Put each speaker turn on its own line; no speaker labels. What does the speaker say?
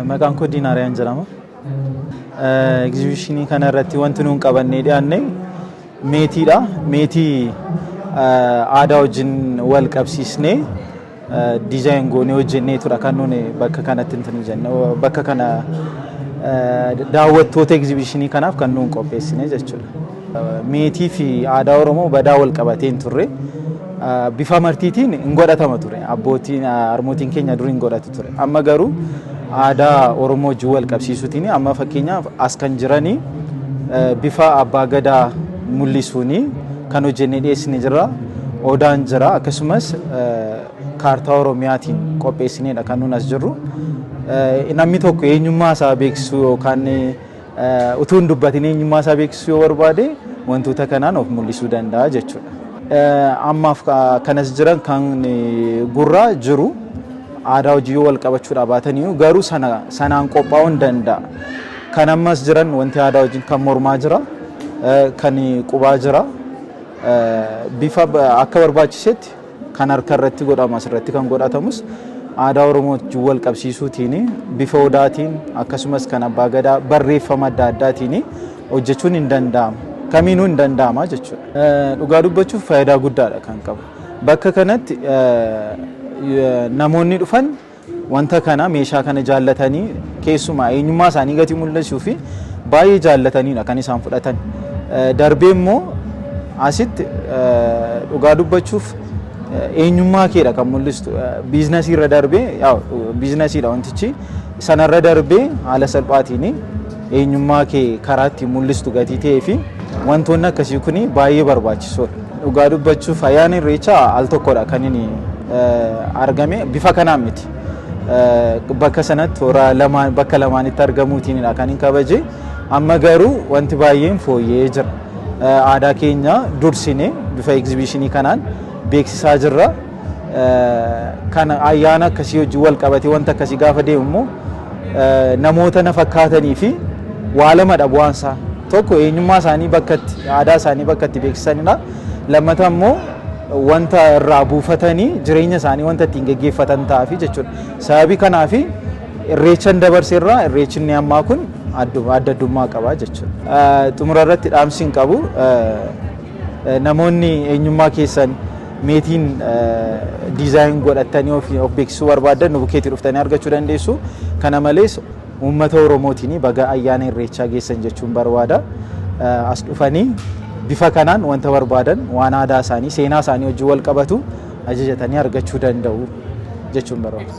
Maqaan koo Diinaariyaan jedhama. Egzibishinii kana irratti wanti nuun qabannee dhiyaanne meetiidha. Meetii aadaa wajjin wal qabsiisnee design goonee hojjenneetudha kan nuuni bakka kanatti hin jenne, bakka kana daawwattoota egzibishinii kanaaf kan nuun qopheessine jechuudha. Meetii fi aadaa Oromoo badaa wal qabatee hin turre. Bifa amartiitiin hin godhatama ture. Abbootiin, harmootiin keenya dur hin godhatu ture. Amma garuu aadaa Oromoo wajjin wal qabsiisuutiin amma fakkeenyaaf as kan jiranii bifa abbaa gadaa mul'isuuni kan hojjennee dhiyeessine jira. Odaan jira, akkasumas kaartaa Oromiyaatiin qopheessineedha kan nuun as jirru. Namni tokko eenyummaa isaa beeksisuu yookaan utuu hin dubbatin eenyummaa isaa beeksisuu yoo barbaade, wantoota kanaan of mul'isuu danda'a jechuudha. Ammaaf kanas jiran kan gurraa jiru aadaa hojii yoo wal qabachuudha baatanii garuu sanaan qophaa'uu hin danda'a. Kan ammas jiran wanti aadaa wajjin kan mormaa jira, kan qubaa jira. Bifa akka barbaachisetti kan harka irratti godhamu, asirratti kan godhatamus aadaa Oromoo wajjin wal qabsiisuutiin bifa odaatiin, akkasumas kan abbaa gadaa barreeffama adda addaatiin hojjechuun hin danda'amu. Kamiinuu hin danda'ama jechuudha. Dhugaa dubbachuuf faayidaa guddaadha kan qabu. Bakka kanatti namoonni dhufan wanta kana, meeshaa kana jaallatanii, keessumaa eenyummaa isaanii gatii mul'isuu fi baay'ee jaallataniidha kan isaan fudhatan. Darbee immoo asitti dhugaa dubbachuuf eenyummaa keedha kan mul'istu. Biizinasii irra darbee, biizinasiidha wantichi, sanarra darbee haala salphaatiin eenyummaa kee karaa ittiin mul'istu gatii ta'ee fi wantoonni akkasii kun baay'ee barbaachisoodha. Dhugaa dubbachuuf ayyaana Irreechaa al tokkodha kan inni argame, bifa kanaan miti. Bakka sanatti toora lamaan, bakka lamaanitti argamuutiinidha kan hin kabaje. Amma garuu wanti baay'een fooyya'ee jira. Aadaa keenya dursine bifa egzibishinii kanaan beeksisaa jirra. Kan ayyaana akkasii wajjin wal qabatee wanta akkasii gaafa deemu immoo namoota na fakkaatanii fi waa lamadha bu'aan isaa. Tokko eenyummaa isaanii bakkatti, aadaa isaanii bakkatti beeksisanidha. Lammata immoo wanta irraa buufatanii jireenya isaanii wanta ittiin geggeeffatan ta'aafi jechuudha. Sababii kanaafi Irreechan dabarseerraa Irreechinni ammaa kun adda addummaa qaba jechuudha. Xumura irratti dhaamsi hin qabu. Namoonni eenyummaa keessan meetiin design godhattanii of beeksisuu barbaadan nu bukkeetii dhuftanii argachuu dandeessu. Kana malees uummata Oromootiin baga ayyaana Irreechaa geessan jechuun barbaada. As dhufanii bifa kanaan wanta barbaadan, waan aadaa isaanii, seenaa isaanii wajjin wal qabatu ajajatanii argachuu danda'u jechuun barbaada.